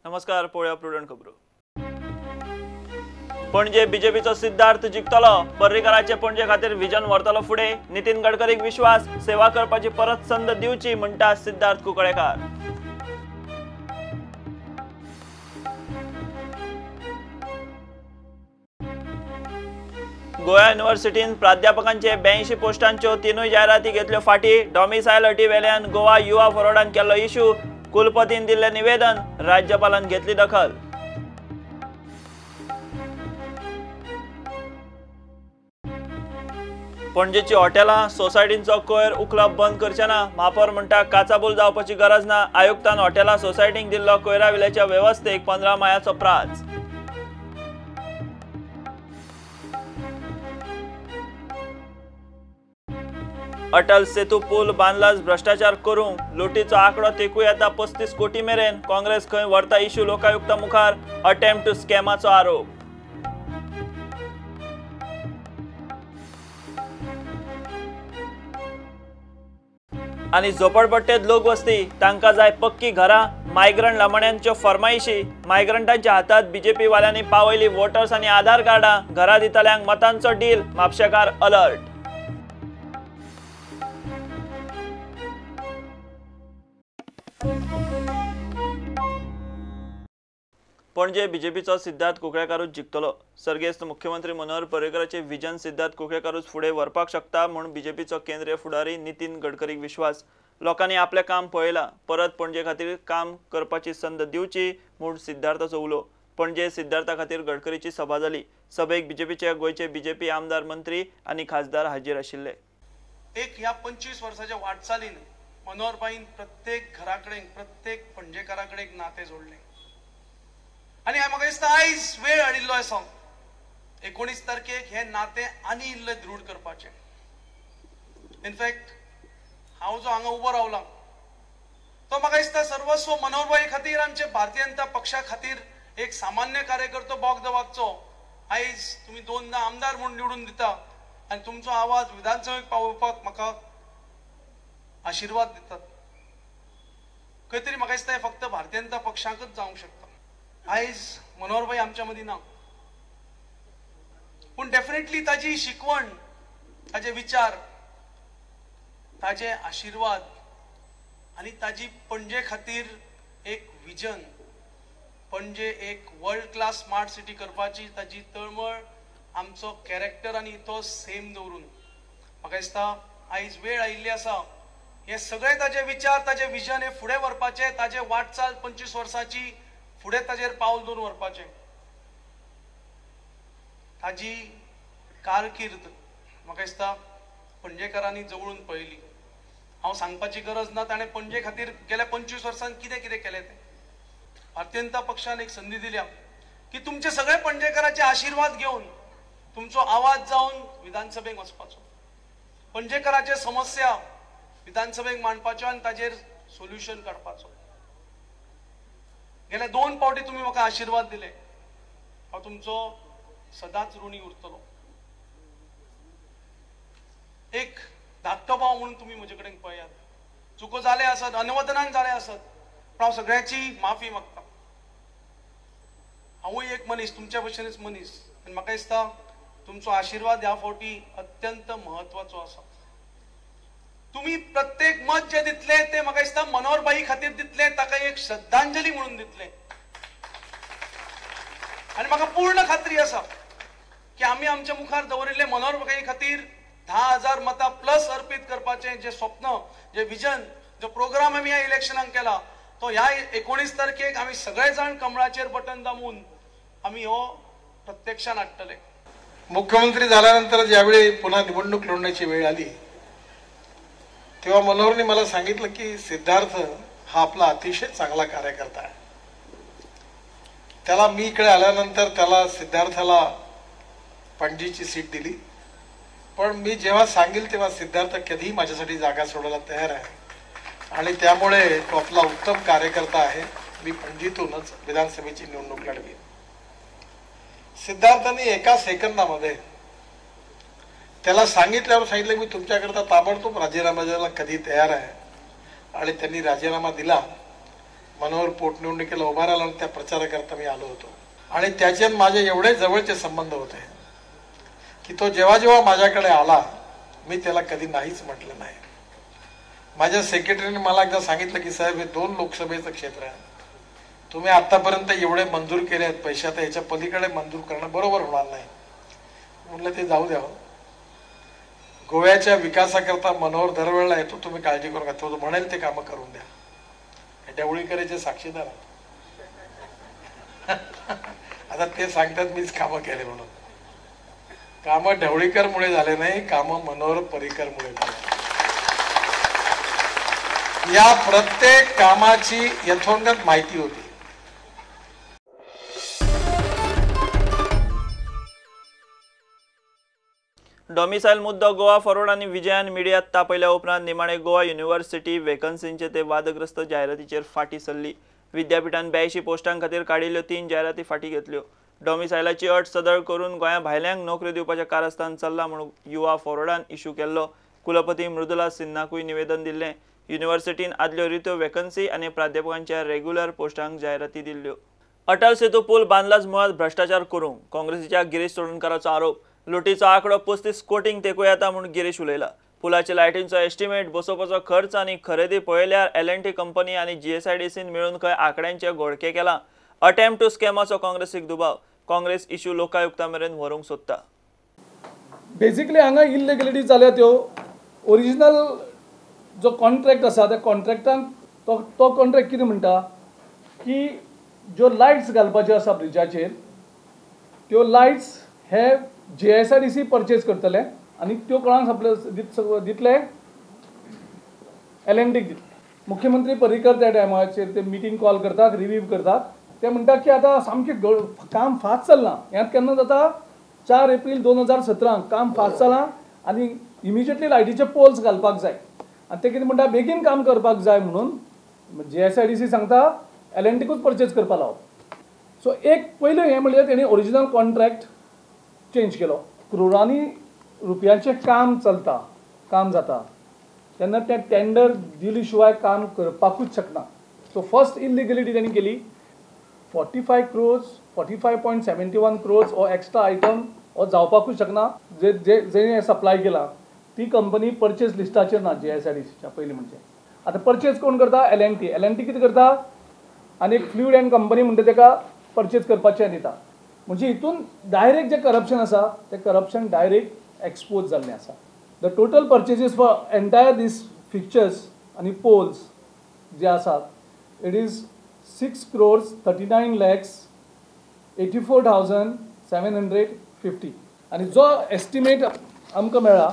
नमस्कार, पळोवया प्रुडंट खबरो। पणजे बीजेपीचो सिद्धार्थ जिखतलो, पर्रीकाराचे पणजे खातीर विजन व्हरतलो फुडें। नितीन गडकरीक विश्वास, सेवा करपाची परत संद दिवची म्हणटा सिद्धार्थ कुंकळेकार। गोवा युनिव्हर्सिटीन प्राध्यापकांचे 82 पोस्टांच्यो 3 जायराती घेतल्यो फाटी। डॉमिसायल अटी वेल्यान गोवा युवा फॉरवर्डान केल्लो इशू, कुलपतीन दिल्लें निवेदन, राज्यपालान घेतली दखल। पणजेची हॉटेलां सोसायटींचो कोयर उखलप बंद करचे ना, महापौर म्हणटा काचाबूल जावपाची गरज ना। आयुक्तान हॉटेलां सोसायटींक दिल्लो कोयरा विलेच्या वेवस्थेक 15 मायाचो प्राज। अटल सेतू पूल बांदलाच भ्रष्टाचार करूंक, लुटीचो आंकडो तेकू येता 35 कोटी मेरेन। काँग्रेस खंय व्हरता इशू लोकायुक्ता मुखार, अटेम्प्ट टू स्कॅमाचो आरोप। आनी झोपडपट्टेत लोकवस्ती, तांकां जाय पक्की घरां, मायग्रंट लमण्यांच्यो फरमायशी। मायग्रंटांच्या हातात बीजेपी वाल्यांनी पावयली वोटर्स आनी आधार कार्डां, घरां दितल्यांक मतांचो डील, म्हापशेकार अलर्ट। पणजे बीजेपीचो सिद्धार्थ कुंकळेकारूच जिखतलो। सर्गेस्त मुख्यमंत्री मनोहर पर्रीकराचे विजन सिद्धार्थ कुंकळेकारूच फुडें व्हरपाक शकता म्हूण बीजेपीचो केंद्रीय फुडारी नितीन गडकरीक विश्वास। लोकांनी आपलें काम पळयलां, परत पणजे खातीर काम करपाची संद दिवची म्हूण सिद्धार्थाचो उलो। पणजे सिद्धार्था खातीर गडकरीची सभा जाली। सभेक बीजेपीचे गोंयचे बीजेपी आमदार, मंत्री आनी खासदार हाजीर आशिल्ले। एक ह्या 25 वर्साच्या वाटचालीन मनोहरभाईन प्रत्येक घरा कडेन, प्रत्येक पणजेकारा कडेन एक नातें जोडलें आनी म्हाका दिसता आयज वेळ हाडिल्लो आसा 19 तारखेक हें नातें आनी इल्लें दृढ करपाचें। इनफॅक्ट हांव जो हांगा उबो रावला तो म्हाका दिसता सर्वस्व मनोहरभाई खातीर, आमचे भारतीय जनता पक्षा खातीर एक सामान्य कार्यकर्तो बोगदो वागचो। आयज तुमी 2दा आमदार म्हूण निवडून दिता आनी तुमचो आवाज विधानसभेक पावोवपाक म्हाका आशिर्वाद दितात। खंय तरी म्हाका दिसता हें फक्त भारतीय जनता पक्षाकच जावंक शकता। आयज मनोहरभाई आमच्या मदीं ना, पूण डेफिनेटली ताजी शिकवण, ताजे विचार, ताजे आशिर्वाद आनी ताजी पणजे खातीर एक विजन, पणजे एक वर्ल्ड क्लास स्मार्ट सिटी करपाची ताजी तळमळ, आमचो कॅरेक्टर आनी तो सेम दवरून म्हाका दिसता आयज वेळ आयिल्ली आसा हे सगळे ताजे विचार, ताजे विजन हे फुडें व्हरपाचे, ताजे वाटचाल 25 वर्सांची फुडें ताजेर पावल दवरून व्हरपाचें। ताजी कारकीर्द म्हाका दिसता पणजेकारांनी जवळून पळयली। हांव सांगपाची गरज ना ताणें पणजे खातीर गेल्या 25 वर्सांत कितें कितें केलें तें। भारतीय जनता पक्षान एक संदी दिल्या की तुमचे सगळे पणजेकाराचे आशिर्वाद घेवन तुमचो आवाज जावन विधानसभेक वचपाचो, पणजेकाराचे समस्या विधानसभेक मांडपाच्यो आनी ताजेर सोल्युशन काडपाचो। गेल्या 2 फावटी तुमी म्हाका आशिर्वाद दिले, हांव तुमचो सदांच ऋणी उरतलो। एक धाकटो भाव म्हणून तुमी म्हजे कडेन पळयात, चुको जाले आसत, अनवदनान जाले आसत, पूण हांव सगळ्यांची माफी मागता। हांवूय एक मनीस, तुमच्या भशेनच मनीस आनी म्हाका दिसता तुमचो आशिर्वाद ह्या फावटी अत्यंत म्हत्वाचो आसा। तुमी प्रत्येक मत जे दितले ते म्हाका दिसता मनोहरभाई खातीर दितले, ताका एक श्रद्धांजली म्हणून दितले आनी म्हाका पूर्ण खात्री आसा की आमी आमच्या मुखार दवरिल्ले मनोहरभाई खातीर 10,000 मतां प्लस अर्पीत करपाचें जे स्वप्न, जे विजन, जो प्रोग्राम आमी ह्या इलेक्शनाक केला तो ह्या 19 तारखेक आमी सगळे जाण कमळाचेर बटन दामून आमी हो प्रत्यक्षान हाडटले। मुख्यमंत्री झाल्यानंतर ज्यावेळी पुन्हा निवडणूक लढण्याची वेळ आली तेव्हा मनोहरने मला सांगितलं की सिद्धार्थ हा आपला अतिशय चांगला कार्यकर्ता आहे। त्याला मी इकडे आल्यानंतर त्याला सिद्धार्थाला पणजीची सीट दिली, पण मी जेव्हा सांगेल तेव्हा सिद्धार्थ कधीही माझ्यासाठी जागा सोडायला तयार आहे आणि त्यामुळे तो आपला उत्तम कार्यकर्ता आहे। मी पणजीतूनच विधानसभेची निवडणूक लढवी। सिद्धार्थाने एका सेकंदामध्ये त्याला सांगितल्यावर सांगितलं मी तुमच्याकरता ताबडतोब राजीनामा द्यायला कधी तयार आहे आणि त्यांनी राजीनामा दिला। मनोहर पोटनिवडणुकीला उभा राहिला आणि त्या प्रचाराकरता मी आलो होतो आणि त्याचे माझे एवढे जवळचे संबंध होते की तो जेव्हा जेव्हा माझ्याकडे आला मी त्याला कधी नाहीच म्हटलं नाही. माझ्या सेक्रेटरीने मला एकदा सांगितलं की साहेब, हे 2 लोकसभेचं क्षेत्र आहे, तुम्ही आतापर्यंत एवढे मंजूर केले आहेत पैसे, आता याच्या पलीकडे मंजूर करणं बरोबर होणार नाही. म्हटलं ते जाऊ द्यावं, गोव्याच्या विकासाकरता मनोहर दरवेळेला येतो, तुम्ही काळजी करू नका, तो म्हणेल ते कामं करून द्या. ढवळीकरांचे साक्षीदार आता ते सांगतात मीच कामं केले म्हणून. कामं ढवळीकरमुळे झाले नाही, कामं मनोहर पर्रीकरमुळे झाले. या प्रत्येक कामाची यथोन्नत माहिती होती. डॉमिसाईल मुद्दो गोवा फॉरवर्ड आनी विजयान मिडियात तापयल्या उपरांत निमाणे गोवा युनिव्हर्सिटी वेकन्सींचे ते वादग्रस्त जायरातीचेर फाटी सरली. विद्यापीठान 82 पोस्टां खातीर काडिल्ल्यो 3 जायराती फाटी घेतल्यो. डॉमिसायलाची अट सदळ करून गोंया भायल्यांक नोकरी दिवपाच्या कारस्थान चल्ला म्हणून युवा फॉरवर्डान इश्यू केल्लो. कुलपती मृदुला सिन्हाकूय निवेदन दिल्लें. युनिव्हर्सिटीन आदल्यो रित्यो वेकन्सी आनी प्राध्यापकांच्या रेग्युलर पोस्टांक जायराती दिल्ल्यो. अटल सेतू पूल बांदलाच मुळात भ्रश्टाचार करूंक काँग्रेसीच्या गिरीश चोडणकाराचो आरोप. लुटीचो आंकडो 35 कोटींक तेंको येता म्हूण गिरीश उलयला. पुलाचे लायटींचो एस्टिमेट, बसोवपाचो खर्च आनी खरेदी पळयल्यार L&T company आनी GSIDCन मेळून खंय आंकड्यांचे घोळके केला. अटेम्प्ट टू स्कॅमाचो काँग्रेसीक दुबाव. काँग्रेस इश्यू लोकायुक्ता मेरेन व्हरूंक सोदता. बेसिकली हांगा इल्लिगलिटी जाल्या त्यो ओरिजिनल जो कॉन्ट्रॅक्ट आसा त्या कॉन्ट्रॅक्टान तो कॉन्ट्रॅक्ट कितें म्हणटा की ज्यो लायट्स घालपाच्यो आसा ब्रिजाचेर त्यो लायट्स हे GSIDC purchase करतले आनी त्यो कोणाक सप्लाय दितले, L&Tक दितले. मुख्यमंत्री पर्रीकर त्या टायमाचेर ते मिटींग कॉल करतात, रिव्हीव करतात. ते म्हणटात की आतां सामकें काम फास्ट चल्लां. हें केन्ना जाता, 4 एप्रील 2017 काम फास्ट चलां आनी इमिजिएटली लायटीचे पोल्स घालपाक जाय. आनी ते कितें म्हणटा, बेगीन काम करपाक जाय म्हणून GSIDC सांगता L&Tकूच परचेज करपाक लावप. सो एक पयलें हें म्हणल्यार तेणी ओरिजिनल कॉन्ट्रॅक्ट चेंज केलो. करोडांनी रुपयांचें काम चलता, काम जाता तेन्ना तें टेंडर दिली शिवाय काम करपाकूच शकना. सो फर्स्ट इल्लिगलिटी तेणी केली. 45 crores, 45.71 crores हो एक्स्ट्रा आयटम हो जावपाकूच शकना. जे जे जेणे सप्लाय केला ती कंपनी परचेज लिस्टाचेर ना GSIDCच्या. पयलीं म्हणजे आतां परचेज कोण करता, L&T. L&T कितें करता आनी एक फ्लूड एंड कंपनी म्हणटा तेका परचेज करपाचें दिता. म्हणजे हितून डायरेक्ट जें करप्शन आसा तें करप्शन डायरेक्ट एक्सपोज जाल्लें आसा. The total purchases for entire these fixtures आनी पोल्स जे आसात it is 6 crores 39 lakhs 84,750. आनी जो एस्टिमेट आमकां मेळ्ळा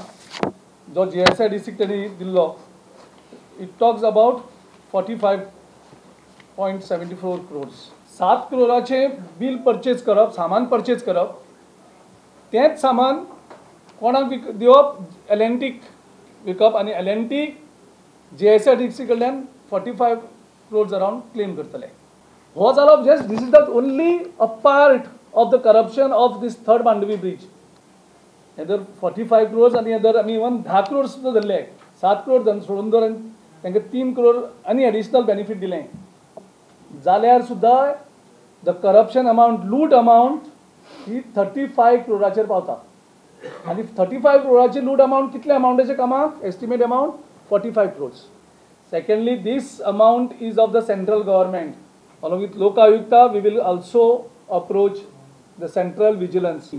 जो GSIDC तेणी दिल्लो it talks about 45.74 crores. 7 क्रोराचें bill purchase करप, सामान परचेज करप, तेंच सामान कोणाक दिवप, L&Tक विकप आनी L&T GSIDC कडल्यान 45 crores around claim करतले. हो जालो just this is the only a part of the corruption of this third Mandovi bridge. हे जर 45 crores आनी हे जर आमी इवन 10 crores सुद्दां धरले, 7 crore सोडून दवर आनी तांकां 3 crore आनी एडिशनल बेनिफीट दिलें जाल्यार सुद्दां the corruption amount, लूट अमावंट ही 35 क्रोराचेर पावता. आनी 35 क्रोराची लूट अमावंट कितल्या अमावंटाच्या कामाक, estimate amount 45 crores. Secondly, this amount is of the central government. Along with Lokayukta, we will also approach the central vigilance.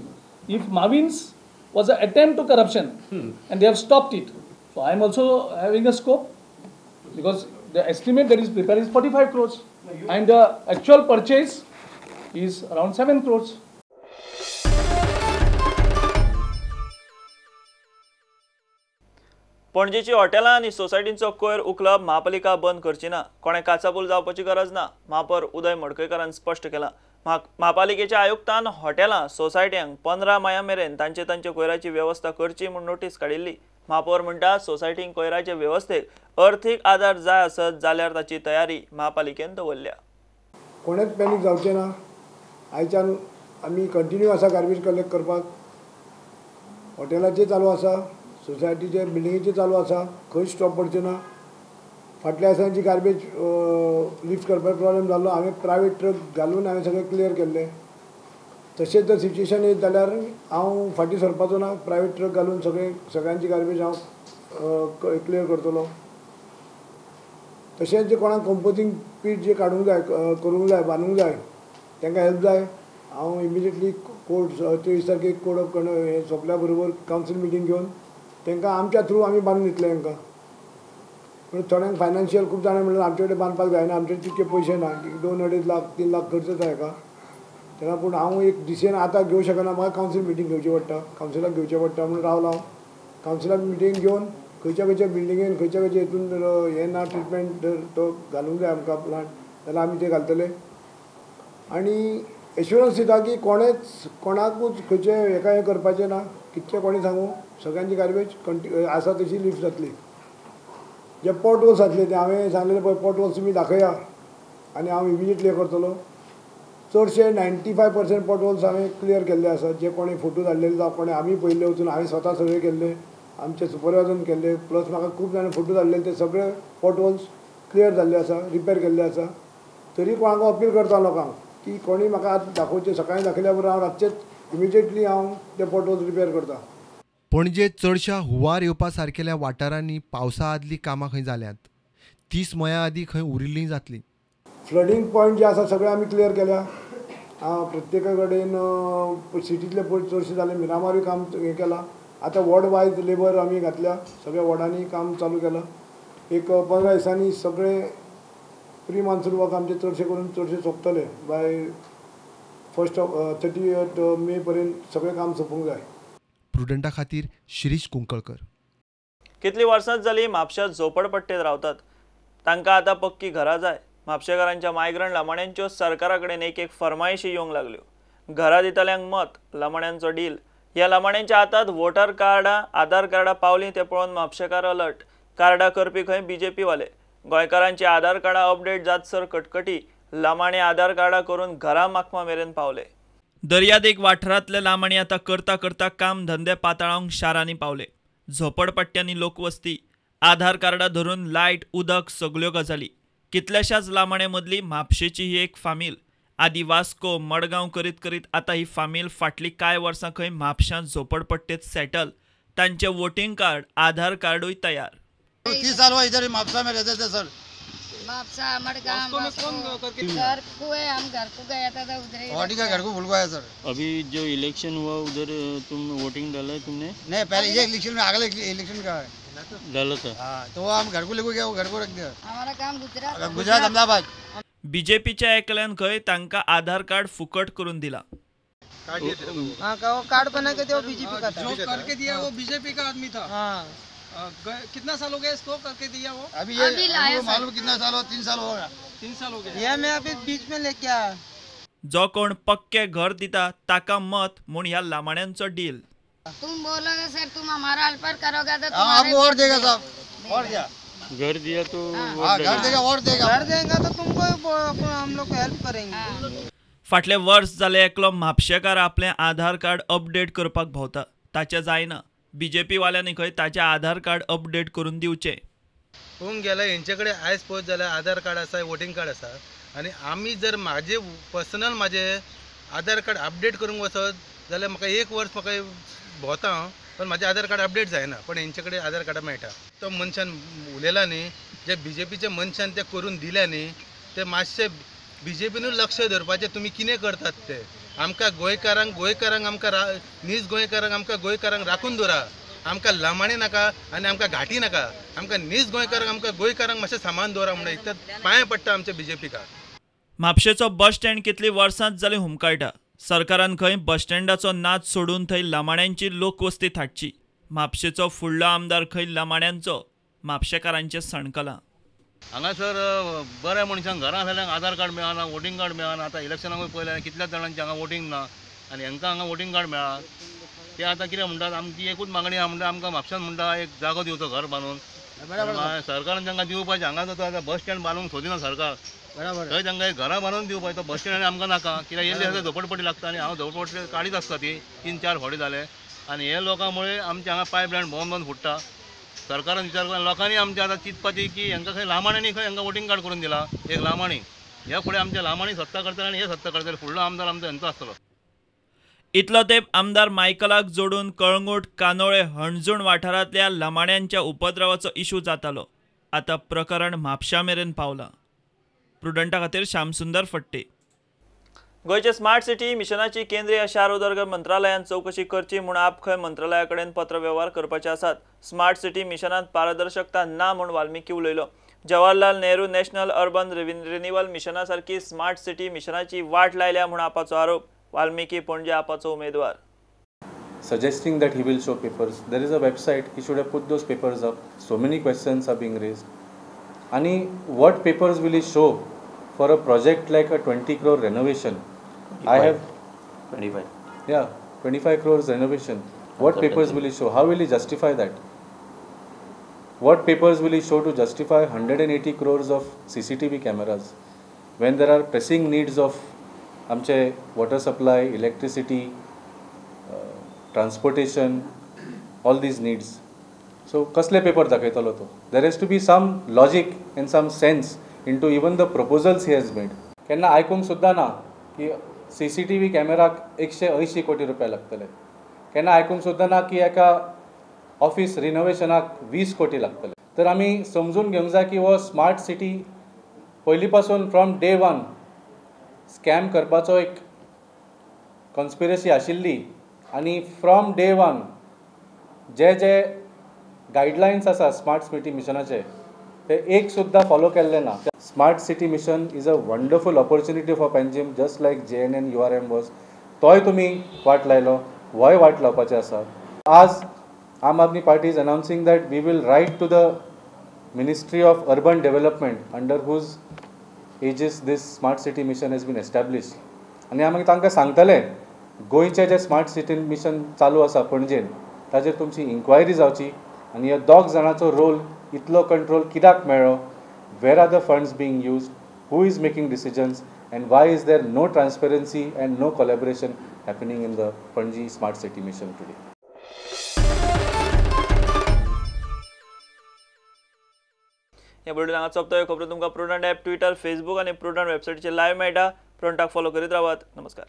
If Mavin's was an attempt to corruption and they have stopped it, so I am also having a scope because the estimate that is prepared is 45 crores and the actual purchase is around 7 crores. पणजेची हॉटेलां आनी सोसायटींचो कोयर उखलप महापालिका बंद करची ना. कोणें काचाबूल जावपाची गरज ना, महापौर उदय मडकयकारान स्पश्ट केलां. म्हापालिकेच्या आयुक्तान हॉटेलां सोसायट्यांक 15 माया मेरेन तांचे तांचे कोयराची वेवस्था करची म्हूण नोटीस काडिल्ली. महापौर म्हणटा सोसायटींक कोयराचे वेवस्थेक अर्थीक आदार जाय आसत जाल्यार ताची तयारी म्हापालिकेन दवरल्या. कोणेच पॅनीक जावचें ना. आयच्यान आमी कंटिन्यू आसा गार्बेज कलेक्ट करपाक. हॉटेलाचे चालू आसा, सोसायटीचे बिल्डिंगेचे चालू आसा, खंय स्टॉप पडचें ना. फाटल्या दिसांची गार्बेज लिफ्ट करपाक प्रॉब्लेम जाल्लो, हांवें प्रायवेट ट्रक घालून हांवें सगळें क्लियर केल्लें. तशेंच जर सिच्युएशन येत जाल्यार हांव फाटीं सरपाचो ना, प्रायवेट ट्रक घालून सगळें सगळ्यांची गार्बेज हांव क्लियर करतलो. तशेंच जे कोणाक कंपोजींग पीट जे काडूंक जाय, करूंक जाय, बांदूंक जाय, तांकां हेल्प जाय, हांव इमिजिएटली कोड 23 तारखेक कोड ऑफ कंडक्ट हें सोंपल्या बरोबर कावन्सील मिटींग घेवन तांकां आमच्या थ्रू आमी बांदून दितले तांकां. पूण थोड्यांक फायनान्शियल खूब जाणां म्हणल्यार आमचे कडेन बांदपाक जायना, आमचे तितके पयशे ना, 2 अडेज लाख 3 लाख खर्च जाता हेका तेन्ना. पूण हांव एक डिसिजन आतां घेवंक शकना, म्हाका कावन्सील मिटींग घेवची पडटा, कावन्सिलाक घेवचें पडटा म्हणून रावला हांव. कावन्सिलाक मिटींग घेवन खंयच्या खंयच्या बिल्डिंगेन खंयच्या खंयच्या हितून हें ना ट्रिटमेंट जर तो घालूंक जाय आमकां प्लांट जाल्यार आमी ते घालतले. आनी एश्युरन्स दिता की कोणेच कोणाकूच खंयचें हेका हें करपाचें ना, कितलें कोणें सांगूं, सगळ्यांची गार्बेज कंटिन्यू आसा तशी लिफ्ट जातली. जे पोट होल्स जातले ते हांवें सांगलेले पळय, पोट होल्स तुमी दाखया आनी हांव इमिजिएटली हें करतलो. चडशे 95% पोट होल्स हांवें क्लियर केल्ले आसा, जे कोणें फोटो धाडलेले जावं कोणें आमी पयले वचून हांवें स्वता सर्वे केल्ले, आमचे सुपरवायजरान केल्ले, प्लस म्हाका खूब जाणां फोटो धाडलेले, ते सगळे पोट होल्स क्लियर जाल्ले आसा, रिपेर केल्ले आसा. तरी कोणाक अपील करता लोकांक की कोणी म्हाका आतां दाखोवचें, सकाळीं दाखयल्या बरोबर हांव रातचेच इमिजिएटली हांव ते पोट होल्स रिपेर करता. पणजे चडशा हुंवार येवपा सारकेल्या वाठारांनी पावसा आदलीं कामां खंय जाल्यांत, 30 मया आदीं खंय उरिल्लीं जातलीं. फ्लडींग पॉयंट जे आसा सगळे आमी क्लियर केल्या. प्रत्येका कडेन सिटींतले पळय चडशे जाले, मिरामारूय काम हें केलां. आतां वॉर्ड वायज लेबर आमी घातल्या, सगळ्या वॉर्डांनी काम चालू केलां. एक 15 दिसांनी सगळे प्री मान्सून वर्क आमचे चडशे करून चडशे सोंपतले. बाय 1 30 मे पर्यंत सगळें काम सोंपूंक जाय. प्रुडंटा खातीर शिरीष कुंकळकर. कितलीं वर्सांच जालीं म्हापश्या झोपडपट्टेंत रावतात, तांकां आतां पक्की घरां जाय. म्हापशेकारांच्या मायग्रंट लमाण्यांच्यो सरकारा कडेन एक एक फरमायशी येवंक लागल्यो. घरां दितल्यांक मत, लमाण्यांचो डील. ह्या लमाण्यांच्या हातांत वोटर कार्डां, आधार कार्डां पावलीं तें पळोवन म्हापशेकार अलर्ट. कार्डां करपी खंय बीजेपी वाले. गोंयकारांची आधार कार्डां अपडेट जातसर कटकटी. लमाणे आधार कार्डां करून घरां मागपा मेरेन पावले. दर्यादेग वाठारांतले लामाणी आतां करता करता काम धंदे पाताळावंक शारांनी पावले. झोपडपट्ट्यांनी लोकवस्ती, आधार कार्डां धरून लायट, उदक सगल्यो गजाली. कितल्याशाच लामाणे मदली म्हापशेची ही एक फामील. आदी वास्को, मडगांव करीत करीत आतां ही फामील फाटली कांय वर्सां खंय म्हापशां झोपडपट्टेंत सेटल. तांचें वोटिंग कार्ड, आधार कार्डूय तयार. 30 साल हुआ इधर म्हापसा में रहते थे सर. म्हापसा, मडगांव, घर को है, हम घर को गया था उधर ही वोटिंग का घर को भूल गया सर. अभी जो इलेक्शन हुआ उधर तुम वोटिंग डाला है तुमने? नहीं, पहले ये इलेक्शन में अगले इलेक्शन का है डाला था. हाँ, तो वो हम घर को लेके गया, वो घर को रख दिया. हमारा काम गुजरात, गुजरात अहमदाबाद. बीजेपीच्या एकल्यान खंय तांकां आधार कार्ड फुकट करून दिला. हाँ, वो कार्ड बना के दिया, वो बीजेपी का था. जो करके दिया वो बीजेपी का आदमी था. हाँ, कितना साल हो गया इसको करके दिया वो? अभी ये मालूम कितना साल हो, 3 साल हो गया. 3 साल हो गया. ये मैं अभी बीच में लेके आया. जो कोण पक्के घर दिता ताका मत म्हूण ह्या लामाण्यांचो डील. तुम बोलोगे सर, तुम हमारा हेल्पर करोगे तो आपको और देगा साहब. और क्या घर दिया तो घर देगा, और देगा. घर देगा तो तुमको हम लोग हेल्प करेंगे. फाटले वर्स जाले एकलो म्हापशेकार आपलें आधार कार्ड अपडेट करपाक भोंवता, ताचें जायना. बीजेपी वाल्यांनी खंय ताचें आधार कार्ड अपडेट करून दिवचें. पळोवंक गेल्यार हेंचे कडेन आयज पळयत जाल्यार आधार कार्ड आसा, वोटिंग कार्ड आसा. आनी आमी जर म्हाजे पर्सनल म्हाजे आधार कार्ड अपडेट करूंक वचत जाल्यार म्हाका 1 वर्स म्हाका भोंवता हांव, पण म्हाजें आधार कार्ड अपडेट जायना. पण हेंचे कडेन आधार कार्डां मेळटा. तो मनशान उलयला न्ही, जे बीजेपीच्या मनशान ते करून दिल्या न्ही, ते मातशें बीजेपीनूच लक्ष दवरपाचें तुमी कितें करतात ते. आमकां गोंयकारांक, गोंयकारांक आमकां नीज गोंयकारांक आमकां गोंयकारांक राखून दवरा. आमकां लमाणे नाका आनी आमकां घाटी नाका. आमकां नीज गोंयकारांक, आमकां गोंयकारांक मातशें सामान दवरा म्हणून इतलें पांय पडटा आमच्या बीजेपीक. म्हापशेचो बस स्टँड कितली वर्सांच जाली हुमकळटा. सरकारान खंय बस स्टँडाचो नाद सोडून थंय लमाण्यांची लोकवस्ती थाटची. म्हापशेचो फुडलो आमदार खंय लमाण्यांचो, म्हापशेकारांचें सणकलां. हांगासर बऱ्या मनशांक घरां आसल्यार आधार कार्ड मेळना, वोटिंग कार्ड मेळना. आतां इलेक्शनाकूय पळयल्यार कितल्याच जाणांचें हांगा वोटिंग ना आनी हांकां हांगा वोटिंग कार्ड मेळ्ळा. ते आतां कितें म्हणटात, आमची एकूच मागणी आहा म्हणटा, आमकां म्हापशान म्हणटा एक जागो दिवचो घर बांदून. सरकारान तांकां दिवपाचें. हांगा जाता आतां बस स्टँड बांदूंक सोदिना सरकार, थंय तांकां एक घरां बांदून दिवपाचें. तो बस स्टँड आनी आमकां नाका, कित्याक येयल्ले आसा झोपडपट्टी लागता आनी हांव झोपडपट्टी काडीत आसता ती 3-4 फावटी जाले. आनी हे लोकां मुळे आमचे हांगा पायपलायन भोंवन भोंवन फुट्टा. सरकारान विचार करून लोकांनी आमच्या आतां चिंतपाची की हांकां खंय लामाण्यांनी खंय हांकां वोटींग कार्ड करून दिला एक लामाणी. ह्या फुडें आमच्या लामाणी सत्ता करतले आनी हे सत्ता करतले, फुडलो आमदार आमचो हेंचो आसतलो. इतलो तेंप आमदार मायकलाक जोडून कळंगूट, कानोळे, हणजूण वाठारांतल्या लमाण्यांच्या उपद्रवाचो इशू जातालो. आतां प्रकरण म्हापशा मेरेन पावलां. प्रुडंटा खातीर श्यामसुंदर फट्टे. गोंयचे स्मार्ट सिटी मिशनाची केंद्रीय शार उदरगत मंत्रालयान चवकशी करची म्हूण आप खंय मंत्रालया कडेन पत्रवेव्हार करपाचे आसात. स्मार्ट सिटी मिशनांत पारदर्शकता ना म्हूण वाल्मिकी उलयलो. Jawaharlal Nehru national urban renewal मिशना सारकी स्मार्ट सिटी मिशनाची वाट लायल्या म्हूण आपाचो आरोप. वाल्मिकी पणजे आपाचो उमेदवार. Suggesting that he will show papers. There is a website, he should have put those papers up. So many questions are being raised. Ani what papers will he show for a project like a 20 crore renovation? 25. I have 25. Yeah, 25 crores renovation. What papers will he show? How will he justify that? What papers will he show to justify 180 crores of CCTV cameras when there are pressing needs of आमचे water supply, electricity, transportation, all these needs. So कसले paper दाखयतलो तो? There has to be some logic and some sense into even the proposals he has made. केन्ना आयकूंक सुद्दां ना की CCTV कॅमेराक 180 कोटी रुपया लागतले. केन्ना आयकूंक सुद्दां ना की एका ऑफिस रिनोवेशनाक 20 कोटी लागतले. तर आमी समजून घेवंक जाय की हो स्मार्ट सिटी पयलीं पासून फ्रॉम डे वन स्कॅम करपाचो एक कॉन्स्पिरसी आशिल्ली आनी from day one J J guidelines आसा स्मार्ट सिटी मिशनाचे ते एक सुद्दां फॉलो केल्ले ना. Smart city mission is a wonderful opportunity for Panjim, just like JNNURM was. तोय तुमी वाट लायलो, होय वाट लावपाचें आसा. आज Aam Aadmi Party is announcing that we will write to the Ministry of Urban Development under whose aegis this smart city mission has been established. आनी आमी तांकां सांगतले गोंयचें जें स्मार्ट सिटी मिशन चालू आसा पणजेन ताजेर तुमची इन्क्वायरी जावची आनी ह्या दोग जाणांचो रोल इतलो कंट्रोल कित्याक मेळ्ळो, where are the funds being used, who is making decisions and why is there no transparency and no collaboration happening in the Panaji smart city mission today. ह्या बुलेटिन हांगा सोंपता. ह्यो खबरो तुमकां प्रुडंट ॲप, ट्विटर, फेसबूक आनी prudent वेबसायटीचेर live मेळटा. प्रुडंटाक follow करीत रावात. नमस्कार.